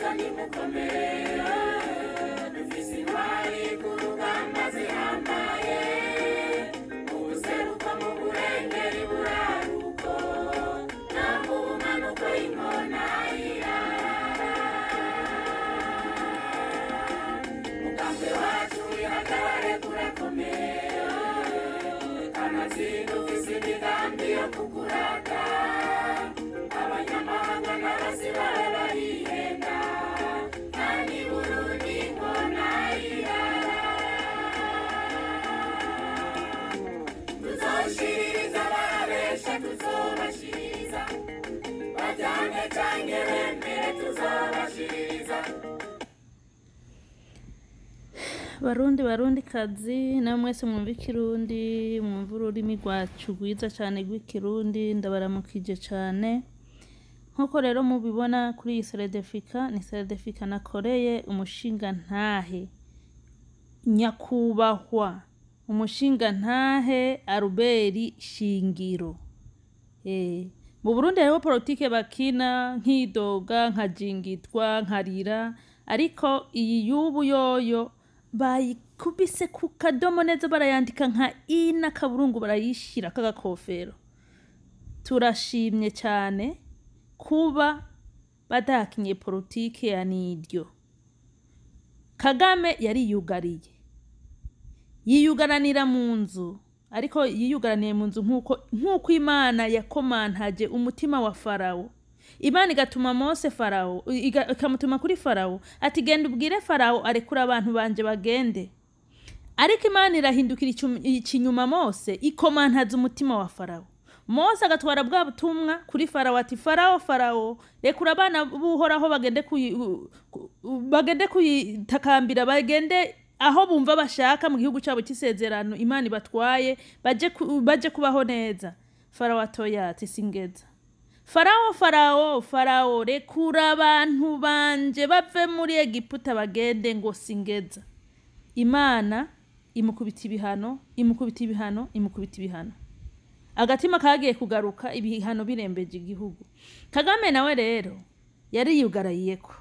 Bakristo nimukomere, dufise intwari ku rugamba zihambaye, mu buseruko, mu burengeri, buraruko no mu bumanuko, inkona irarara. Mugambwe wacu wihagarare kurakomeye, kanatsinda ufise imigambi yo kukurata. Abanyamahanga n'abasi bawe barihenda, kandi Burundi inkona irarara. Tuzoshiririza, barabesha, tuzobashiririza, bajyane canke bemere, tuzobashiririza. Barundi, Barundi kazi, namwe mwese mwumva Ikirundi, mwumva ururimi rwacu rwiza cane rw'Ikirundi, ndabaramukije cane. Nk'uko rero mubibona kuri iyi seredefika, ni seredefika nakoreye umushingantahe nyakubahwa umushingantahe Aruberi Shingiro. Mu Burundi hariho politike bakina nkidoga, nkajingitwa, nkarira, ariko iyi y'ubu yoyo bayikubise ku kadomo neza, barayandika nka i n'akaburungu, barayishira k'agakofero. Turashimye cyane kuba badakinye politike ya niryo. Kagame yariyugariye, yiyugaranira mu nzu, ariko yiyugaraniye mu nzu nk'uko Imana yakomantaje umutima wa Farawo. Imana igatuma Mose Farawo, ikamutuma kuri Farawo ati: "Genda ubwire Farawo arekure abantu banje bagende." Ariko Imana irahindukira ikinyuma Mose, ikomantaza umutima wa Farawo. Mose agatwara bwa butumwa kuri Farawo ati: "Farawo, Farawo, rekura abana b'Uhoraho bagende bagende kuyitakambira, bagende aho bumva bashaka mu gihugu cyabo cy'isezerano Imana ibatwaye, baje kubaho neza." Farawo atoya, ati: "Singeza." "Farawo, Farawo, Farawo, rekura abantu banje bave muri Egiputa bagende." Ngo: "Singeza." Imana imukubita ibihano, imukubita ibihano, imukubita ibihano. Agatima kagiye kugaruka ibihano birembeje igihugu. Kagame nawe rero yariyugarayiyeko,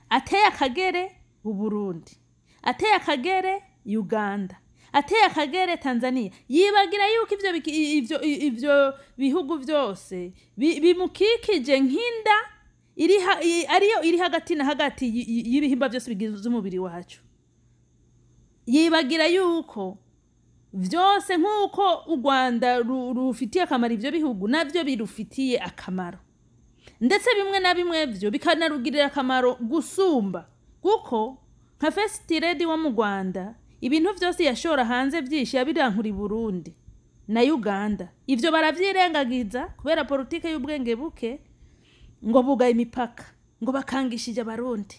ateye akagere Uburundi, ateye akagere Uganda, ateye akagere Tanzania, yibagira yuko ivyo bihugu byose bimukikije nk'inda ariyo iri hagati na hagati y'ibihimba byose bigize umubiri wacu. Yibagira yuko vyose, nk'uko u Rwanda rufitiye akamaro ivyo bihugu, navyo birufitiye akamaro, ndetse bimwe na bimwe vyo bikanarugirira akamaro gusumba, kuko nka First Lady wo mu Rwanda ibintu vyose yashora hanze vyinshi yabirankura i Burundi na Uganda. Ivyo baravyirengagiza kubera politike y'ubwenge buke, ngo bugaye imipaka, ngo bakangishije Abarundi,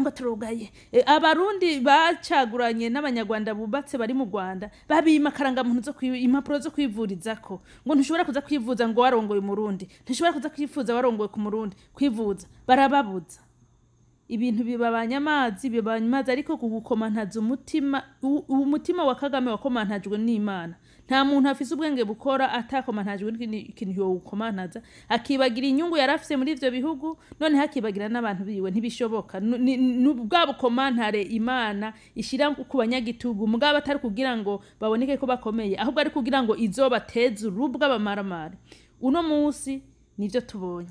ngo turugaye. Abarundi bacaguranye n'Abanyarwanda bubatse bari mu Rwanda, babima akarangamuntu impapuro zo kwivurizako, ngo ntushobora kuza kwivuza ngo warongoye Umurundi, ntushobora kuza kwifuza warongoye ku Murundi kwivuza, barababuza. Ibintu bibabanya amazi, bibabanya amazi. Ariko kugukomantaza umutima, umutima wa Kagame wakomantajwe n'Imana. Nta muntu afise ubwenge bukora atakomantajwe n'ikintu yowukomantaza, akibagira inyungu yari afise muri ivyo bihugu, noneho akibagira n'abantu biwe. Ntibishoboka. Bwa bukomantare Imana ishira ku banyagitugu, mugabo atari kugira ngo baboneke ko bakomeye, ahubwo ari kugira ngo izobateze urubwa bamaramare. Uno munsi nivyo tubonye,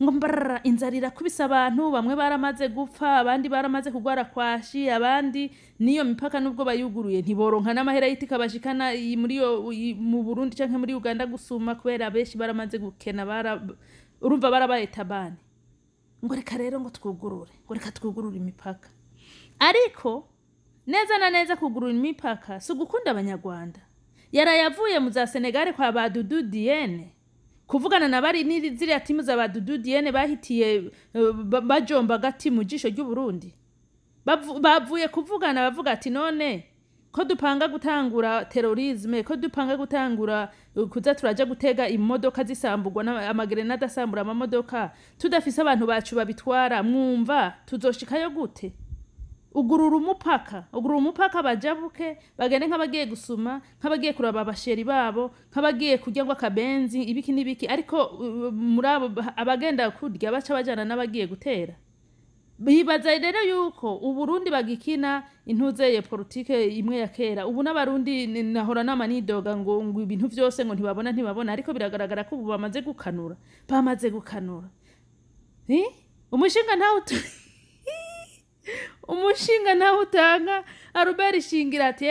ngo mbarara, inzara irakubise abantu, bamwe baramaze gupfa, abandi baramaze kugwara kwashi, abandi niyo mipaka nubwo bayuguruye ntiboronka n'amahera y'itika bashikana muri yo mu Burundi canke muri Uganda gusuma, kubera benshi baramaze gukena, bara urumva barabaye tabani. Ngo reka rero ngo twugurure, ngo reka twugurure imipaka. Ariko neza na neza kugurura imipaka si ugukunda Abanyarwanda. Yaraye avuye mu za Senegale kwa ba Dudu Diene kuvugana na bari ni ziriya timu za ba Dudu Diene bahitiye bajomba agati mu jisho ry'Uburundi. Bavuye kuvugana, bavuga ati: "None ko dupanga gutangura terrorisme, ko dupanga gutangura kuza turaja gutega imodoka zisambugwa amagerenade asambura amamodoka, tudafise abantu bacu babitwara, mwumva tuzoshikayo gute? Ugurura umupaka, ugurura umupaka, bajabuke bagende nk'abagiye gusuma, nk'abagiye kuraba abasheri babo, nk'abagiye kurya ngo akabenzi, ibiki n'ibiki." Ariko muri abo abagenda kurya baca bajana n'abagiye gutera. Bibaza rero yuko Uburundi bagikina intuzeye politike imwe ya kera. Ubu n'Abarundi nahora nama nidoga ngo ibintu vyose ngo ntibabona, ntibabona, ariko biragaragara ko ubu bamaze gukanura, bamaze gukanura. Eh? Umushinga ntawe utanga. Albert Shingira ati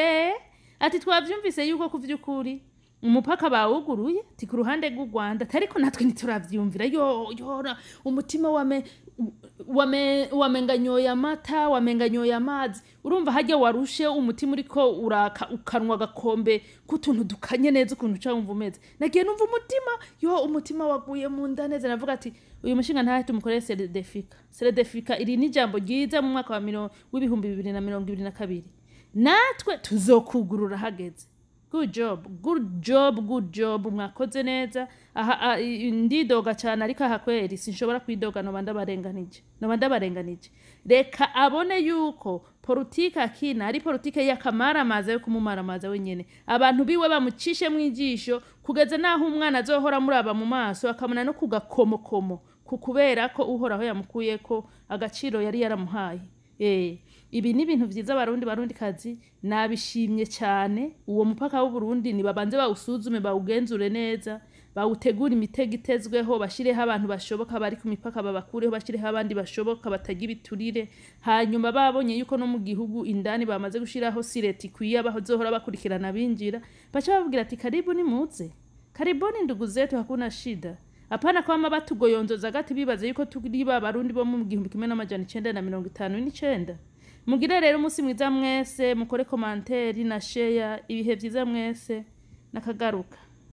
ati twavyumvise yuko ku vy'ukuri umupaka bawuguruye, ati ku ruhande rw'u Rwanda, ariko natwe ntituravyumvira. Yo yora umutima wame wamenga nyoye amata, wamenga nyoye amazi. Urumva harya warushe, umutima uriko uraka, ukanwa agakombe k'utuntu dukanye neza, ukuntu uca wumva umeze. Nagiye numva umutima, yo, umutima waguye mu nda neza. Navuga ati uyu mushinga ntahe tumukorere seredefika. Seredefika iri ni ijambo ryiza mu mwaka wa w'2022, natwe tuzokugurura hageze. Good job, good job, good job, mwakoze neza. Aha ndidoga cyane, ariko aha kweri sinshobora kwidoga, noba ndabarenganije, noba ndabarenganije. Reka abone yuko politike akina ari politike y'akamaramaza, yo kumumaramaza wenyene. Abantu biwe bamucishe mu ijisho kugeza naho umwana azohora muraba mu maso akamuna no kugakomokomo, ku kubera ko Uhoraho yamukuyeko agaciro yari yaramuhaye. Ibi ni ibintu vyiza, Barundi, Barundi kazi, nabishimye cyane. Uwo mupaka w'Uburundi nibabanze bawusuzume, bawugenzure neza, bawutegure imitego itezweho, bashireho abantu bashoboka bari ku mipaka, babakureho, bashireho abandi bashoboka batagira ibiturire. Hanyuma babonye yuko no mu gihugu indani bamaze gushiraho sûreté ikwiye, bazohora bakurikirana binjira, baca bababwira ati karibu, nimuze, karibuni ndugu zetu, hakuna shida. Hapana kwama batugoyonzoza gati bibaze yuko turi ba Barundi bo mu 1959. Mugire rero umunsi mwiza mwese, mukore commentaire na share. Ibihe vyiza mwese, nakagaruka.